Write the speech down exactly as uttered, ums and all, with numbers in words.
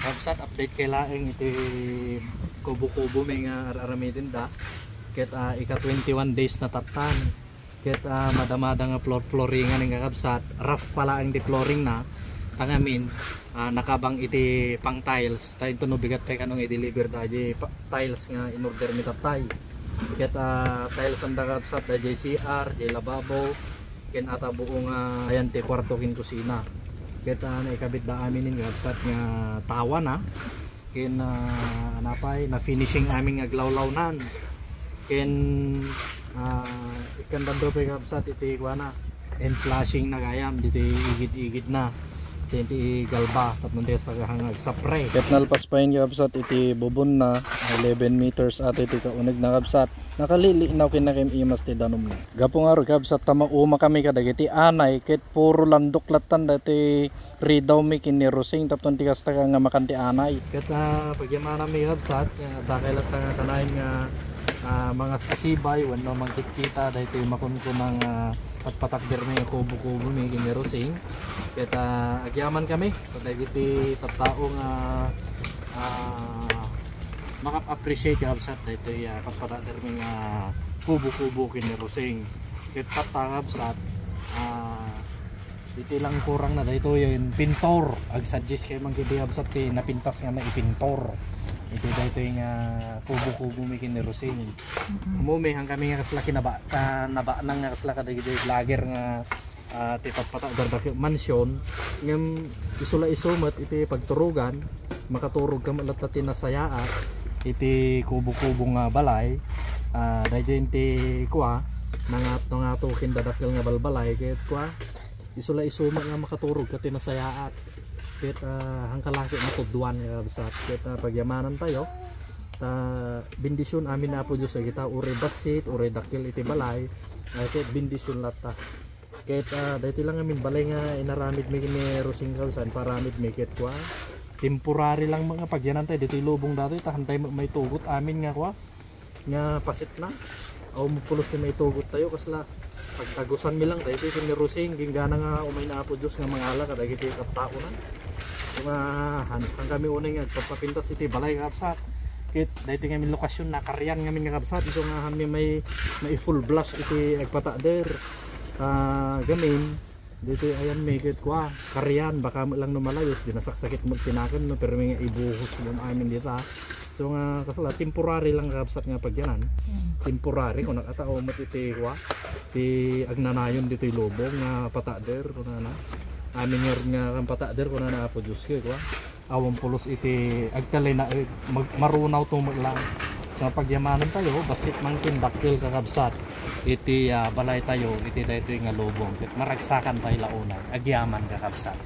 Kabsat, update kay laeng iti kubo-kubo mi nga ar-aramidenda. Ket, ah, ika twenty-one days na tattan. Ket, ah, madamada nga floor flooringan nga kabsat, rough pa laeng ti flooring na. Tangamin, ah, nakabang iti pang tiles. Ta inton no bigat pay kano nga i-deliver da di pa-, tiles nga in-order mi tattay. Ket, ah, tiles anda kabsat da di C R, di lababo, ken ata buo nga ayan ti kwarto ken kusina. Ket, ah, naikabit da amin nin kabsat nga tawa na. Ken, ah, napay na finishing amin nga aglawlawnan. Ken, ah, ikkan dando pay kabsat iti kuana, and flashing na gayam diti igid-igid na. Iti, iti galba tapno di sa hang agsapre. Ket nalpas pay kabsat iti bubon na, eleven meters ata iti kauneg na kabsat. Nakalilinaw ken nakim-imas ti danum na. Gapu nga aro kabsat ta mauma kami kadagiti anay ket puro landok lattan dati ridaw mi ken ni Rosing tapno ti kasta nga makan ti anay. Ket, ah, pagyamanan mi kabsat, ah, dakay latta nga kanayon nga, ah, mangasasibay wenno mangkitkita daytoy makunkunang, ah, patpatakder mi nga kubo-kubo mi ken ni Rosing. Ket, ah, agyaman kami kadagiti tattao nga, ah, makap-appreciate kabsat daytoy, ah, patpatakder mi nga kubo-kubo ken ni Rosing. Ket tatta kabsat, ah, iti lang kurang na daytoy, pintor. Agsuggest kay man kiti kabsat ti napintas nga maipintor. Iti daytoy nga kubo-kubo mi ken ni Rosing. Umumi, han kami nga kasla kinaba-, ka-, nabanang nga kasla kadagiti vlogger nga, ah, ti patpatakder dakkel mansion. Ngem isu la isu met iti pagturogan, makaturog ka met latta ti nasayaat iti kubo-kubo nga balay. Ah, daydiay ti kua, nangat-, nangato ken dadakkel nga balbalay ket kua, isu la isu met nga makaturog ka ti nasayaat. Ket, ah, han ka la ket matudwan nga kabsat. Ket, ah, pagyamanan tayo. Ta bendision amin Apo Dios dagita, uray bassit, uray dakkel iti balay. Ah, ket bendision latta. Ket, ah, daytoy lang amin balay nga inaramid mi ni Rosing kabsat, paramid mi ket kua. Temporary lang nga pagyanan tayo ditoy lubong datoy, ta han tayo maitugot amin nga kua, nga pasit na. Awan pulos ti maitugot tayo, kasla pagtagusan mi lang daytoy ken ni Rosing, inggana nga umay na Apo Dios nga mangala kadagiti tattaona. Nga han, han kami unay nga agpapapintas iti balay, kabsat. Ket daytoy nga amin lokasyon, nakarian nga amin nga kabsat, isu nga han mi may, may full blast iti agpatakder. Ah, gamin, ditoy ayan mi ket kua, karian, baka met lang no malayos, di nasaksakit met ti nakem no permi nga ibuhos mo amin dita. So nga kasla, temporary lang kabsat nga pagyanan. Temporary, kunak ata, o met iti kua, ti agnanayon ditoy lubong nga patakder, kunana. Amin nga, nga kan patakder, kunana Apo Dios ket kua. Awan pulos iti agtalina, eh, mag-, marunaw to met lang. Sa pagyamanan tayo, bassit man ken dakkel kakabsat iti, ah, balay tayo, iti daytoy nga lubong. Ket maragsakan tayo la unay, agyaman kakabsat.